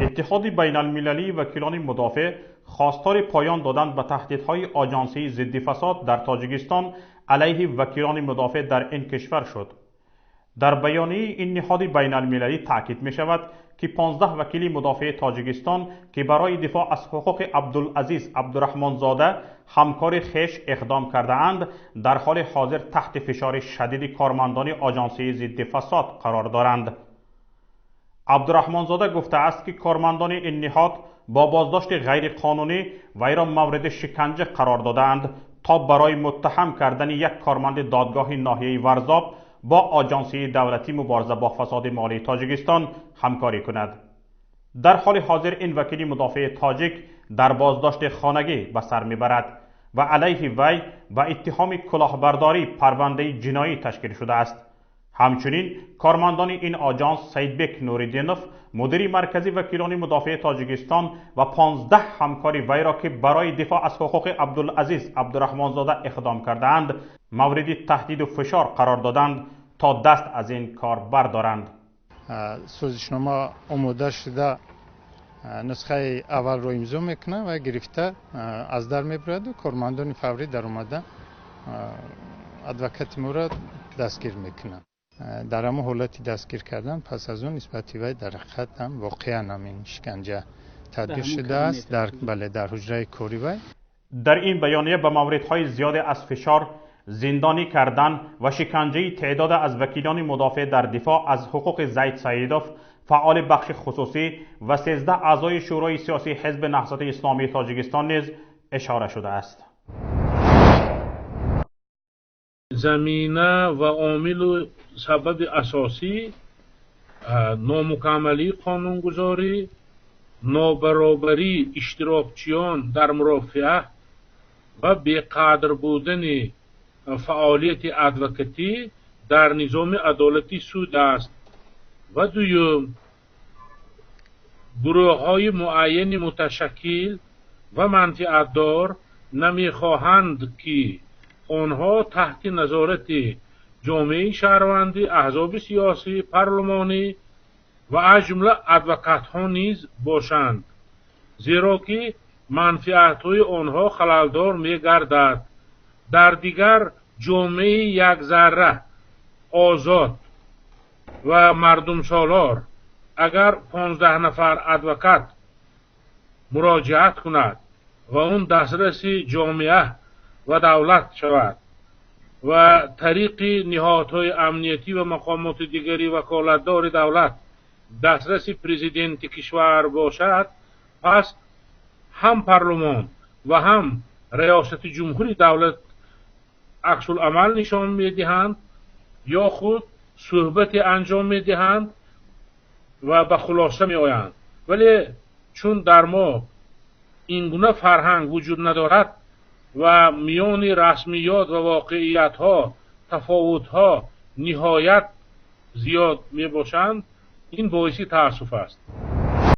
Иттиҳоди байналмилалии вакилони мудофеъ хостори поён додан ба таҳдидҳои Оҷонсии зидди фасод дар Тоҷикистон алайҳи вакилони мудофеъ дар ин кишвар шуд. Дар баёнияи ин ниҳоди байналмилалӣ таъкид мешавад, ки 15 вакили мудофеи Тоҷикистон, ки барои дифоъ аз ҳуқуқи Абдулазиз Абдураҳмонзода ҳамкори хеш иқдом кардаанд, дар ҳоли ҳозир таҳти фишори шадиди кормандони Оҷонсии зидди фасод қарор доранд. Абдураҳмонзода гуфтааст, ки кормандони ин ниҳод бо боздошти ғайриқонунӣ вайро мавриди шиканҷа қарор додаанд, то барои муттаҳам кардани як корманди додгоҳи ноҳияи Варзоб бо Оҷонсии давлатӣ мубориза бо фасоди молии Тоҷикистон ҳамкорӣ кунад. Дар ҳоли ҳозир ин вакили мудофеи тоҷик дар боздошти хонагӣ ба сар мебарад ва алайҳи вай ба иттиҳоми кулоҳбардорӣ парвандаи ҷиноӣ ташкил шудааст. Ҳамчунин кормандони ин оҷонс Саидбек Нуриддинов, мудири маркази вакилони мудофеи Тоҷикистон, ва 15 ҳамкори вайро, ки барои дифоъ аз ҳуқуқи Абдулазиз Абдураҳмонзода иқдом кардаанд, мавриди таҳдиду фишор қарор доданд, то даст аз ин кор бардоранд. Созишнома омода шуда, нусхаи аввалро имзо мекунад ва гирифта аз дар мебараду кормандони фаврӣ даромада адвокати моро дастгир мекунанд. Дар ҳамон ҳолати дастгир кардан, пас аз он нисбати вай дар ҳақиқат ҳам воқеан ҳамин шиканҷа татбиқ шудааст, бале, дар ҳуҷраи кори вай. Дар ин баёния ба мавридҳои зиёде аз фишор, зиндонӣ кардан ва шиканҷаи теъдоде аз вакилони мудофеъ дар дифоъ аз ҳуқуқи Зайд Саидов, фаъоли бахши хусусӣ, ва 13 аъзои Шӯрои сиёсии Ҳизби Наҳзати Исломии Тоҷикистон низ ишора шудааст. Замина ва омилу сабаби асосӣ номукаммалии қонунгузорӣ, нобаробарии иштирокчиён дар мурофиа ва беқадр будани фаъолияти адвокатӣ дар низоми адолати суд аст. Ва дуюм, гурӯҳҳои муайяни муташаккил ва манфиатдор намехоҳанд, ки онҳо таҳти назорати ҷомеаи шаҳрвандӣ, аҳзоби сиёсӣ, парлумонӣ ва аз ҷумла адвокатҳо низ бошанд, зеро ки манфиатҳои онҳо халалдор мегардад. Дар дигар ҷомеаи якзарра озод ва мардумсолор агар 15 нафар адвокат муроҷиат кунад ва он дастраси ҷомеа ва давлат шавад ва тариқи ниҳодҳои амниятӣ ва мақомоти дигари ваколатдори давлат дастраси президенти кишвар бошад, пас ҳам парлумон ва ҳам риёсати ҷумҳури давлат аксуламал нишон медиҳанд ё худ суҳбате анҷом медиҳанд ва ба хулоса меоянд. Вале чун дар мо ин гуна фарҳанг вуҷуд надорад ва миёни расмиёт ва воқеиятҳо тафовутҳо ниҳоят зиёд мебошанд, ин боиси таассуф аст.